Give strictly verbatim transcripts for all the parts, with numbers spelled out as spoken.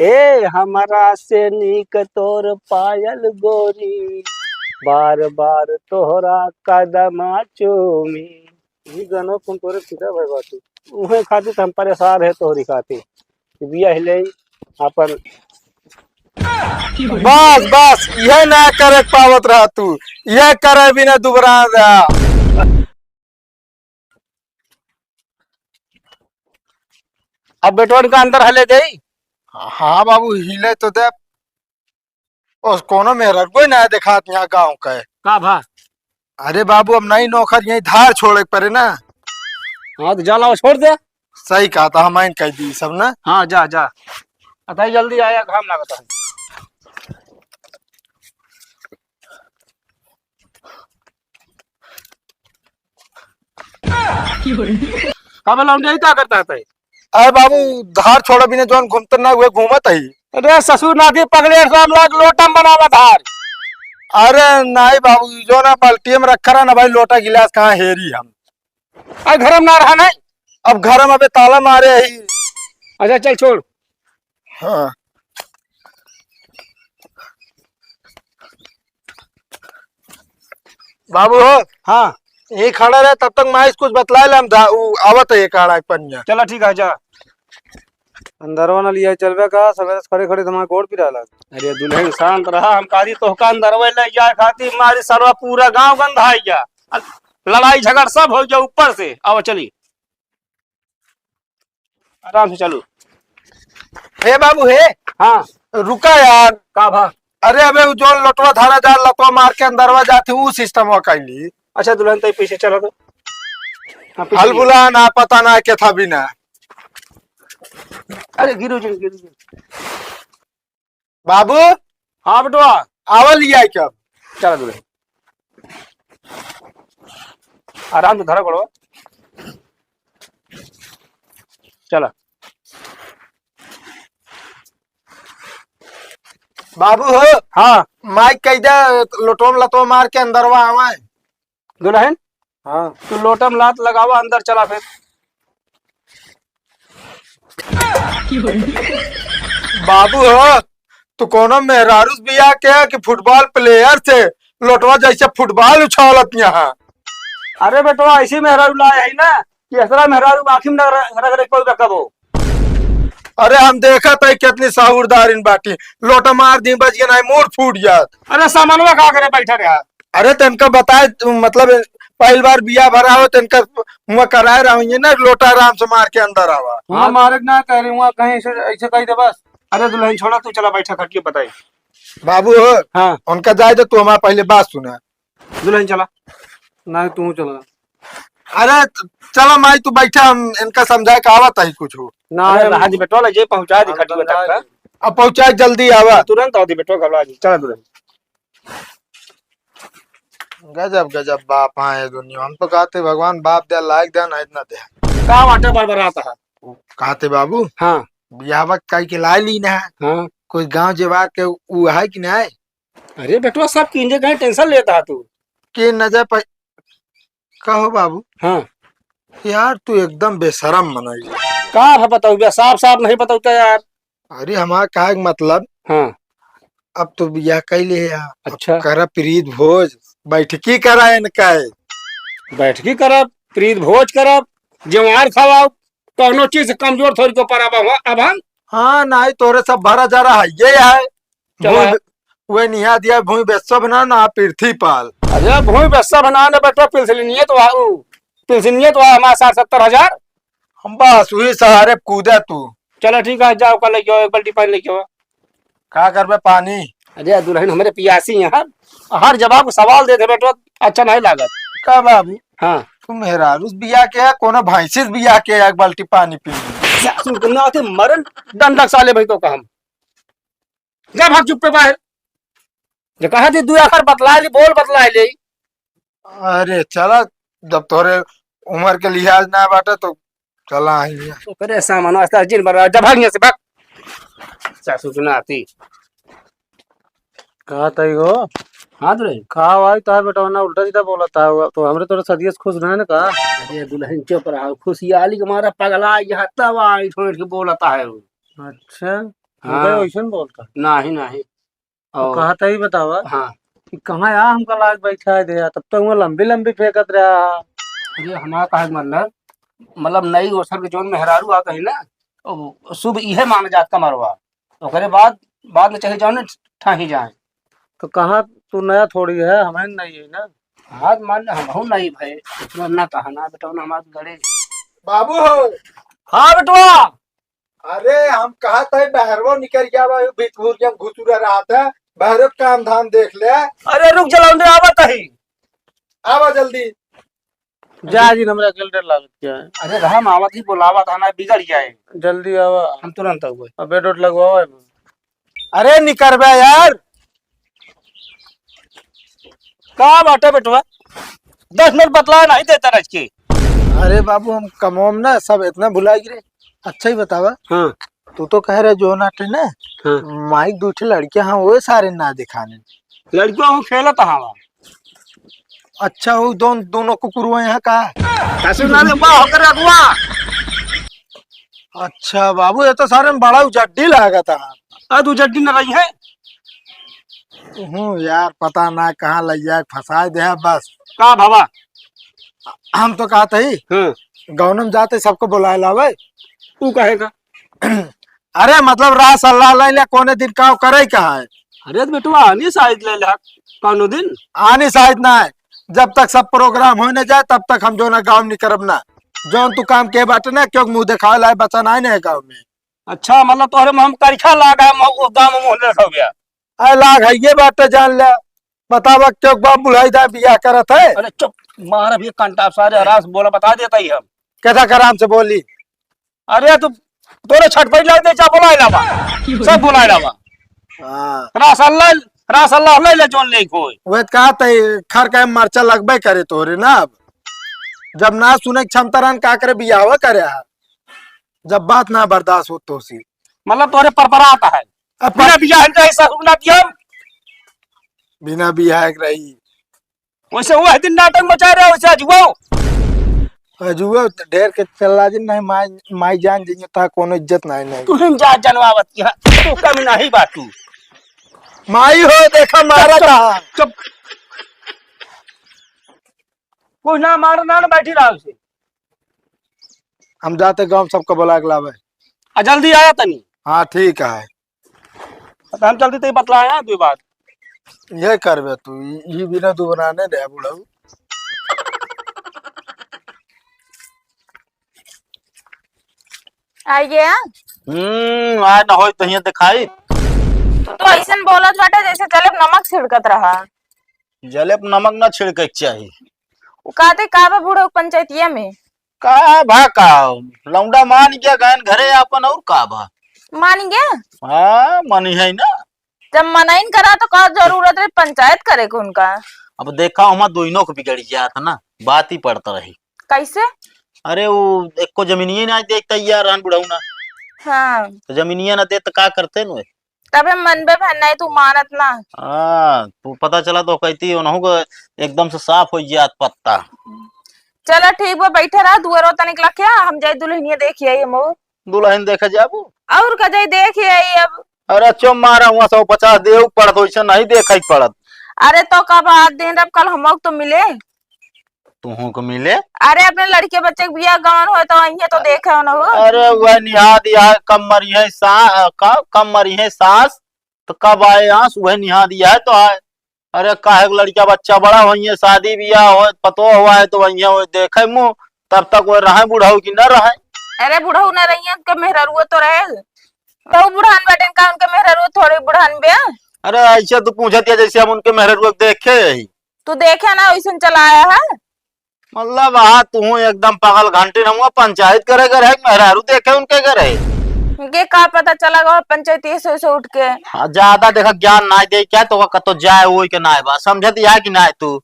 ए हमरा से नीक तोर पायल गोरी, बार बार तोहरा कदमा चूमी। ई गाना कौन तोरे फिदा भई बाटे? उहे खातिर त हम परेशान है तोहरी खातिर। कि बिया हिले अपन। बस, बस, इहे ना करे पावत रहा तू, इहे करे बिना दुबरा रहा। अब बेटवन का अंदर हले देई? हाँ बाबू, हिले तो दे। ओस कोनो मेहररुए ना देखात यहाँ गाँव के। का भा? अरे बाबू, अब नहीं नौकर यहीं धार छोड़े के परे ना। हाँ, तो जा लावा, छोड़ दे। सही कहा था, हम आइन कह दी सब ना। हाँ, जा, जा। अतः जल्दी आया, घाम लागत है। का बे लौंडे, ई का करत है? अरे बाबू, धार छोड़ा बिना जौन घूमत ना, उहे घूमत ही। अरे ससुर नाती पगले, सब लोग लोटम बनावा धार। अरे नहीं बाबू, ई जौन बाल्टी में रखा रहा ना भाई, लोटा गिलास कहाँ हेरी हम। अरे घर में ना रहा नहीं। अब घर में अबे ताला मारे ही। अच्छा चल छोड़। हाँ। बाबू हो। हाँ। यहीं खड़ा रहे, तब तक माइस कुछ बतलाए ले हम धा-, उ आवत है ये काड़ा एक पनिया। चला ठीक है, जा। अंदरवा न लिया चलबे का, सवेरे से खड़े खड़े तुम्हारे गोड़ पिराला। अरे दुल्हन शांत रहा, हम कहा दी तोहका अंदरवा ले जाए खातिर, मारी सरवा पूरा गांव गंधाई गया। लड़ाई झगड़ सब हो गया ऊपर से। आओ चली। आराम से चलो। हे बाबू, हे। हाँ। रुका यार। का भा? अरे अबे उ जौन लटवा धारा जा, लटवा मार के अंदरवा जात ही, उ सिस्टम वा कैली। अच्छा दुल्हन, तई पीछे चला तो। हाँ, पीछे हल चलो। बुला ना, पता ना के था भी ना। अरे गिरो जी, गिरो जी। बाबू। हाँ बेटवा। आवा लिया के अब। चला दुल्हन। आराम से धरा गोड़वा। चला। बाबू हो। हाँ। माइक कह दे, लोटवा में लतवा मार के अंदरवा आवे। दुल्हन। हाँ। तू लोटा में लात लगावा, अंदर चला फिर। बाबू हो, तू कोनो मेहरारू से बियाह के कि फुटबॉल प्लेयर से? लोटवा जैसे फुटबॉल उछालत यहाँ। अरे बेटवा, ऐसी मेहरारू लाए है ना कि ऐसा मेहरारू आँखी में न रख, रख, रख पाऊ कबो। अरे हम देखत है कितनी साहूरदारिन बाटी, लोटा मार दी बज के नहीं मूड़ फूट जात। अरे सामानवा का करे बैठा रहा? अरे तनका बताए, मतलब पहली बार बिया भरा हो तनका हुआ कराए रहा ना, लोटा आराम से मार के अंदर आवा। हुआ हाँ। मारे के ना कह रही, हुआ कहीं ऐसे, ऐसे कह दे बस। अरे दुल्हन छोड़ा, तू चला बैठा खटिया बताई। बाबू हो, हाँ। उनका जाए दे, तू हमारा पहले बात सुना। दुल्हन चला। नहीं, तू चला। अरे चला माई, तू बैठा, हम इनका समझाए का आवत है कुछ हो। ना, अरे हम राज बेटवा ले जे पहुंचा दे हम खटिया तक समझा का। दे। अब पहुंचा जल्दी आवा। तुरंत आओ दे बेटवा, घबरा जी। चला दुल्हन। गजब, गजब बाप हाँ ये दुनिया। हम तो कहते भगवान बाप दे लायक दे, नहीं ना दे। का वाटा बरबरात है? कहते बाबू, हाँ। बियाह वक्त काई के ला ली ना। हाँ। कोई गांव जेवार के उ है कि नहीं? अरे बेटवा, सब कीन जे कहीं टेंशन लेता है तू। कीन न जाए प-, कहो बाबू। हाँ। यार तू एकदम बेशरम मनई। का है बताऊ बे, साफ साफ नहीं बताऊ तो यार। अरे हमार कहे के मतलब, हाँ। अब तो बियाह कैले है, अब अच्छा। करा प्रीत भोज, बैठकी करा इनका। बैठकी करब, प्रीत भोज करब, जवार खवाओ, कौनो चीज से कमजोर थोड़ी को पर अब हम, अब हम। हाँ, नहीं तोरे सब भरा जरा है, ये है। चला। भूमि बे-, वे निहा दिया भूमि बेस्सो बना ना पृथ्वी पाल। अरे भूमि बेस्सो बना ना बेटो, पिलसिनियत वा उ। पिलसिनियत वा हमारे साठ सत्तर हजार। हम बस वही सहारे कूदे तू। चलो ठीक है, जाओ कल लेके आओ, एक बाल्टी पानी लेके आओ। का करबे पानी? अरे दुल्हन हमरे पियासी हैं, हर, हर जवाब को सवाल देते बेटो, अच्छा नहीं लागत। का बाबू? हाँ। तू मेहरारू से बिया के है, कोनो भैंसी से बिया के है, एक बाल्टी पानी पी। सासू के नाते मरन डंडक साले भाई तो कहम। जा भाग चुप्पे बाहर। जे कहा थी दू आखर बतला ली, बोल बतला ले। अरे चला, जब तोरे उम्र के लिहाज ना बाटे तो चला आई है। ओकरे सामान वास्ते जिन बड़ा जा भाग यहाँ से भाग। सासू के नाती। कहा तई हो? हाँ तो रे। का भाई तार बेटा ना उल्टा सीधा बोलता है, तो हमरे तोरे सदिये से खुश रहे ना का? अरे दुल्हन चुप रहा, खुशियाली के मारा पगला यहाँ तब आई ठोंठ के बोलता है वो। अच्छा। हाँ। वैसन बोलता। नाही, नाही। तो और कहा था ही बतावा हाँ। कि कहाँ यार हमका लाग बैठा है दे यार, तब तो हुआ लंबी लंबी फेंकत रहा। अरे हमारा कहे के मतलब, मतलब नई ओसर के जौन मेहरारू आत ही ना, वो शुभ इहे माने जात कमरवा। ओकरे बाद, बाद में चाहे जौन ठाही जाए। तो कहाँ तू नया थोड़ी है, हमें नहीं है ना। हाँ, मान ले, हमहू नहीं भाई, इतना ना कहा ना बेटा, ना हमारे गड़े। बाबू हो। हाँ बेटवा। अरे, हम कहत है, बहरवा निकल गया बा, भितुरिया में घुसुरा रहत है, बहरे काम धाम देख ले। अरे, रुक, जलाउंडे आवत ही। आवा जल्दी। जा जी, हमरा अकेले डर लागत क्या है? अरे, राम आवत ही, बोलावत है ना, बिगड़ जाए। जल्दी आवा। हम तुरंत आवे। अब बेड उड लगवाओ है। अरे, निकरबे यार। का बाटे बेटवा? दस मिनट बतलाए नहीं देता रह के। अरे बाबू, हम कमोम ना, सब इतना भुला गिरे। अच्छा ही बतावा। हाँ। तू तो कह रहे जो ना थे ना, हाँ। माइक दू ठे लड़कियां हाँ, वो सारे ना दिखाने। लड़कियों को खेलत हवा। अच्छा, वो दोन-, दोनों कुकुरवा यहाँ का? ससुर ना रे, बा होकर अगुआ। अच्छा बाबू, ये तो सारे में बड़ा उजड्डी लागत है। आ, तू उजड्डी न रही है। हूँ यार, पता ना कहाँ लग जाए, फंसा दे है बस। का बाबा? हम तो कहते ही, हाँ। गौनम जाते सबको बुलाए लावे। तू कहे का? अरे मतलब रास अल्लाह लाई ले, कोने दिन का करे का है? अरे तो बेटवा, आनी साइज ले ले, कौनो दिन। आनी साइज ना है, जब तक सब प्रोग्राम हो न जाए, तब तक हम जो ना गाँव निकरब ना। जौन तू काम के बाटे ना, क्यों मुँह देखावे लाए बचा ना है ना गाँव में। अच्छा, मतलब तोहरे में हम करिखा लाग है, मऊ गाँव में मुँह देखावे। अरे लाग है ये बात तो जान ले, बतावा क्यों बाप बुलाई दा बियाह करत है? अरे चुप, मार अभी कंटा सारे आराम से बोला, बता देता ही हम। कैसा कराम से बोली? अरे तू तोरे छटपट लग दे, जा बुलाए लावा। सब बुलाए लावा। हाँ। रास अल्लाह, रास अल्लाह ले ले जोन ले कोई। वह कहा तई खर का मरचा लगबे करे तोरे ना। अब जब ना सुने के क्षमता रहन का करे, बियाह करे है। जब बात ना बर्दाश्त हो तो सी। मतलब तोरे परपरा आता है। अब बिना पर- बियाह के ऐसा रुकना दिया। बिना बियाह के रही। वैसे वह दिन नाटक मचा रहे, वैसे अजुआओ। अजुआओ तो ढेर के चला जी, नहीं माई, माई जान जी, ता कोनो इज्जत नहीं, नहीं। तू ही जा जनवावत की है, तू कमी नहीं बात तू। माई हो, देखा मारा चुप, था। चुप। कुछ ना मार ना, ना बैठी रहा उसे। हम जाते गाँव सबको बुला के लावे। आ जल्दी आया तनी। हाँ ठीक है। तो हम चलते तो बतलाया दो बात। ये करबे तू, ई, ई बिना दो बनाने दे बुढ़ऊ। आइए। हम्म, आज ना होई तो हियां दिखाई। तू तो ऐसन बोलत बाटे जैसे जले पे नमक छिड़कत रहा। जले पे नमक ना छिड़के के चाही। उ कहते का बा बूढ़ो पंचायतिया में? का भा का? लौंडा मान गया गयन घरे आपन, और का भा? मान गया? हाँ, मनी है ना। जब मनइन करा तो का जरूरत रहे पंचायत करे के उनका? अब देखा, हमा दोनों को बिगड़ जात ना, बात ही पड़त रही। कैसे? अरे वो एको जमीनिये ना देख तैयार रहन बुढ़ऊ ना। हाँ। तो जमीनिये ना दे तो का करते नु? तबे मनबे भन नहीं तू मानत ना। हाँ, तू पता चला तो कहती उन्हों को एकदम से साफ हो जात पत्ता। चला ठीक बा, बैठे रहा, दुआरो तनिक लखिया, हम जाई दुल्हनिया देखी आई हम। दुल्हन देखे जाबू? और का जाई देखी आई अब। अरे चो मारा हुआ सौ पचास देव पड़त, वैसे नहीं देखे पड़त। अरे तो कब आज दिन रब कल हम तो मिले। तुहू को मिले। अरे, अपने लड़के बच्चे के बियाह गवन होए तो अइहे तो देखे हो न हो। अरे, वह निहाद यह कम मरी है सा-, का-, कम मरी है सास, तो कब आए आस, वह निहाद यह तो आए। अरे, काहे के लड़का बच्चा बड़ा होइए, शादी बियाह होए, पतो हुआ है तो वही हो देखे मुँह, तब तक वह रहे बुढ़ऊ की न रहे। अरे, बुढ़ऊ न रही है, उनके मेहरारुओ तो रहे। तो बुढ़ान बाटे का, उनके मेहरारुओ थोड़े बुढ़ान बे। अरे, ऐसे तू पूछत है जैसे हम उनके मेहरारुओ के देखे ही। तू देखे ना, वैसन चलाया है। मतलब, हाँ, तू एकदम पागल घंटी न हुआ, पंचायत करे घर है, मेहरारू देखे उनके घर है। उनके का पता चला गवा पंचायती से, से उठ के। हाँ, ज्यादा देखा ज्ञान ना दे क्या, तो कतो जाए वही के ना बा, समझत या कि ना तू?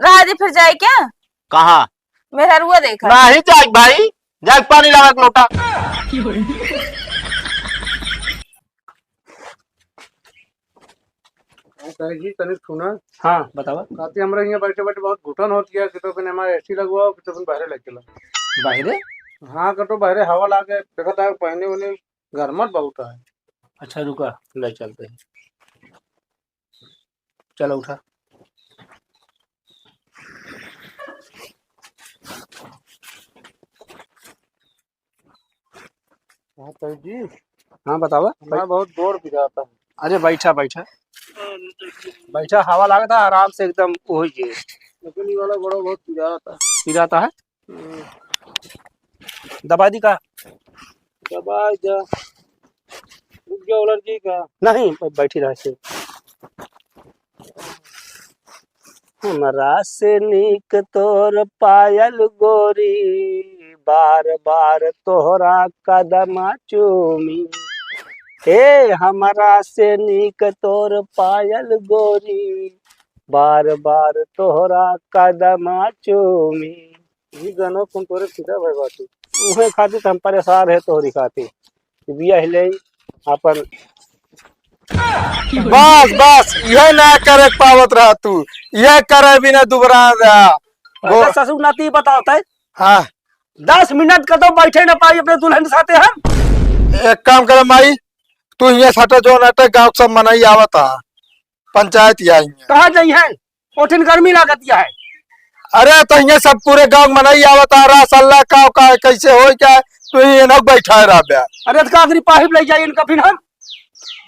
राजी फिर जाए क्या? कहाँ? मेहरारुआ देखा। नहीं जाए भाई, जाए पानी लगा एक लोटा। हाँ, सर जी, तनिक सुना। हाँ, बतावा। कहती, हमरा यहाँ बैठे बैठे बहुत घुटन होती है, कि तो फिर हमारे एसी लगवाओ, कि तो फिर बाहरे लग चला। बाहरे? हाँ, कि तो बाहरे हवा लागे, देखा था, पहने उन्हें गरमट बहुत है। अच्छा, रुका, ले चलते हैं। चलो, उठा। हाँ, सर जी। हाँ, बतावा। मैं बहुत जोर पिराता हूँ। अरे, बैठा, बैठा। बैठा, हवा लागत है, आराम से एकदम वही जे। लेकिन ये वाला गोड़वा बहुत पिराता है। पिराता है? हम्म। दबा दी का? दबा जा। रुक जा, उलर जी का? नहीं, ब-, बैठी रह से। हमरा से नीक तोर पायल गोरी, बार बार तोहरा कदम चूमी। हे, हमरा से नीक तोर पायल गोरी, बार बार तोहरा कदम चूमी। ई गाना सुन तोरे फिदा भय बाटे। उहे खातिर त हम परेशान है तोहरी खातिर। बियाह ले अपन। बस, बस, यह ना करे पावत रहा तू, यह करे बिना दुबरा रहा। अरे वो ससुर नाती बतावत है। हाँ। दस मिनट का तो बैठे ना पाई अपने दुल्हन साथे हम। एक काम करे माई, तू हियाँ सटे जो नाटे गाँव के सब मनई आवत है। पंचायत या आई है। कहाँ जाई है? ओठिन गर्मी लागत या है। अरे, तो हियाँ सब पूरे गाँव मनई आवत आ रहा, सल्ला का, का, कैसे होई, क्या, तू ही एनक बैठा है, राब्या। अरे, तो का करी, पाहिब ले जाई इनका फिर हम?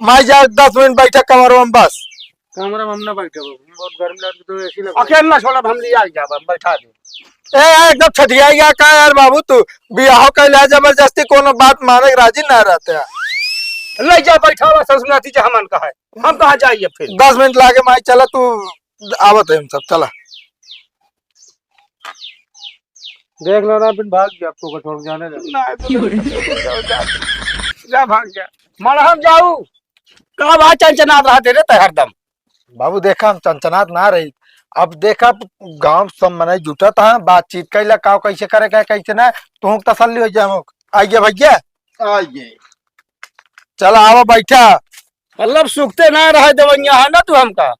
माई जा, दस मिनट बैठा कमरवा में बस। कमरा में हम ना बैठे, बहुत गर्मी लगती तो एसी लगा। अकेला छोड़ब, हम लिया जाब, हम बैठा दे। ए, ए, एकदम छठिया गया का यार बाबू, तू बियाह कैला जबरदस्ती, कोनो बात माने के राजी ना रहते हैं। ले जा, बैठावा ससुर नाती जे हमन का है। हम कहाँ जाइए फिर? दस मिनट लागे माई, चला तू, आवत है हम सब, चला। देख लो ना, बिन भाग गया, आपको छोड़ के जाने दे। ना, तो जा भाग गया। मलहम जाऊ, का बात चनचनात रहते रे तै हरदम? बाबू देखा, हम चनचनात ना रही। अब देखा, गाँव सब मनई जुटत है, बातचीत कैला, का कैसे करे के, कैसे ना, तू तसल्ली हो जाए। आइए भैया, आइए। चला आवा बैठा। मतलब सुखते ना रहे देवैया है ना तू हमका।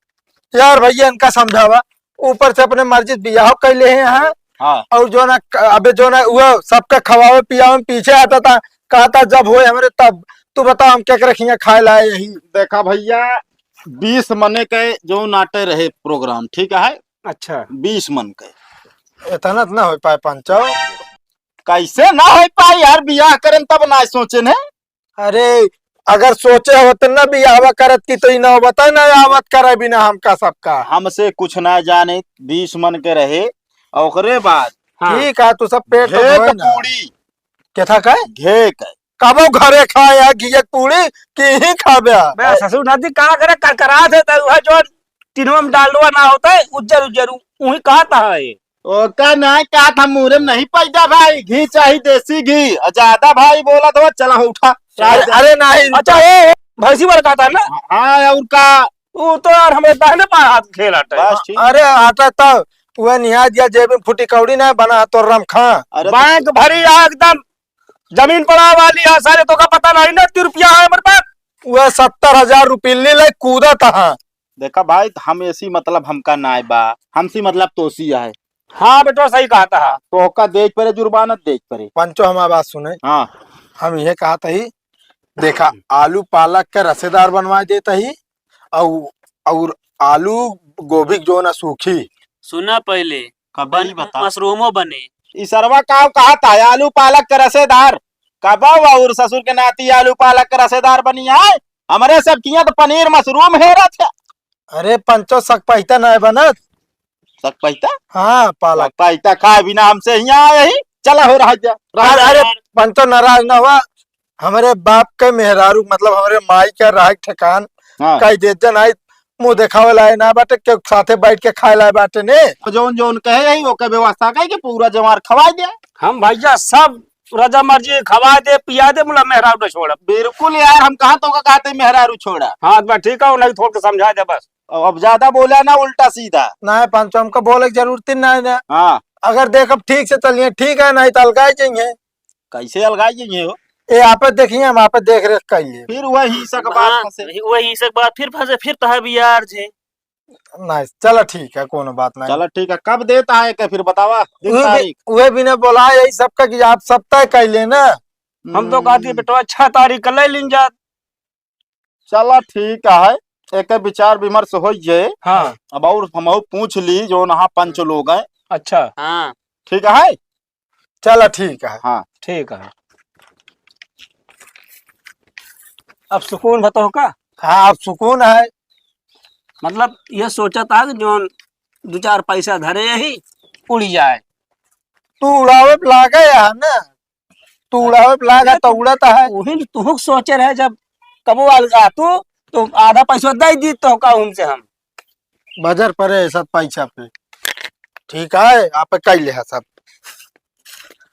यार भैया इनका समझावा, ऊपर से अपने मर्जी से बियाह कैले हैं, हाँ। हाँ। और जो ना क-, अबे जो ना वो सबका खवावे पियावे में पीछे आता था, कहता जब होए हमरे तब। तू बताओ हम क्या करे खिया खाए लाए यही। देखा भैया, बीस मने के जो नाटे रहे प्रोग्राम, ठीक है? अच्छा। बीस मन के। इतना तो ना हो पाए पंचो। कैसे ना हो पाए यार, बियाह करन तब ना सोचे ने। अरे, अगर सोचे होत न बियाहवा करत की तो ई नौबत न आवत करे बिना हमका सबका। हमसे कुछ ना जाने, बीस मन के रहे, ओकरे बाद हाँ। ठीक है, तू सब पेट तो घेक धोए ना। पूरी। के था का? घेक। कबो घरे खाए है घेक पूरी कि ही खाबे? बे हाँ। ससुर नाती का करे, करकरात है, तो वह जो तीनों में डालवा ना होता है, उज्जर उज्जर, उ-, उही कहत है। ओका नाय कहत हम मुहरे में नहीं पैदा भाई, घी चाही देसी घी, और ज्यादा भाई बोला तो चला हो उठा। अरे, अरे नहीं। अच्छा, ए, ए, भैंसी वाला कहत है ना? हाँ, और का? वो तो यार हमें दाहिने बाएं हाथ खेल आटा है। बस ठीक। अरे आटा तो वह निहाज या जेब में फूटी कौड़ी ना बना तो रम खा। अरे तो बैंक भरी है एकदम, जमीन पड़ा वाली है सारे, तो का पता नहीं ना, इतनी रुपया है हमारे पास। वह सत्तर हजार रुपये ले ले कूदत है। देखा भाई, हम ऐसी मतलब हमका नाय बा, हमसी मतलब तोसी है। हाँ बेटवा, सही कहत है। तोहका देख परे जुर्माना देख परे। पंचो, हमार बात सुने। हाँ। हम यह कहत ही, देखा, आलू पालक के रसेदार बनवा देत ही, और, और आलू गोभी के जो ना सूखी। सुना पहले, कब बन-, ई बता। मशरूमो बने। ई सरवा काव कहत है, आलू पालक के रसेदार। कबो और ससुर के नाती आलू पालक के रसेदार बनी है। हमरे सब किया तो पनीर मशरूम हेरत है। अरे पंचो, सक पहिता ना बनत। सक पहिता? हाँ, पालक। सक पहिता खाए बिना हमसे हियाँ आए ही। चला हो रहा जा, रहा अरे, जा। अरे, पंचो नाराज ना हुआ। हमरे बाप के मेहरारू, मतलब हमरे माई के रहे ठेकान हाँ। कह दे, जन आई मुँह देखावे लाए ना बाटे, के साथे बैठ के खाए लाए बाटे ने। जौन जौन कहे यही ओके व्यवस्था कहे के पूरा जमार खवाए दे। हम भैया सब रजा मर्जी खवाए दे, पिया दे, मुला मेहरारू न छोड़ा। बिल्कुल यार, हम कहाँ तो का कहते मेहरारू छोड़ा। हाँ, बस ठीक है, नहीं थोड़ के समझा दे बस। अब, अब ज्यादा बोला ना उल्टा सीधा। नहीं पंचो, हमको बोले की जरूरत ही नहीं ना। हाँ। अगर देखब ठीक से चलिए ठीक है, नहीं तो अलगाए जाइए। कैसे अलगाए जाइए हो? ए, आप देखिए, हम आप देख रेख करिए। फिर वही हिस्सा के बात हाँ, फंसे। वही, वही हिस्सा के बात फिर फंसे, फिर तो है भी यार जे। नहीं, चला ठीक है, कोनो बात नहीं। चला ठीक है, कब देता है के फिर बतावा, दिन उहे बि-, तारीख? उहे बिना बोला यही सबका कि आप सब तय कर लेना। हम तो कहती हम्म। बेटवा छह तारीख का ले लीन जात। चला ठीक है, एक विचार विमर्श हो जाए। हाँ। अब और हम पूछ ली जो वहाँ पंच लोग हैं। अच्छा। हाँ। ठीक है? चला ठीक है। हाँ। ठीक है। अब सुकून बताओ का? हाँ, अब सुकून है। मतलब ये सोचा था कि जो दो चार पैसा धरे यही उड़ जाए। तू उड़ावे पे लागे है ना, तू उड़ावे पे लागे तो उड़त है। वही तो तुहक सोचे रहे, जब कबो अलगा तू तो आधा पैसा दे दी तो का उनसे हम। बजर परे सब पैसा पे। ठीक है, आप कई ले सब।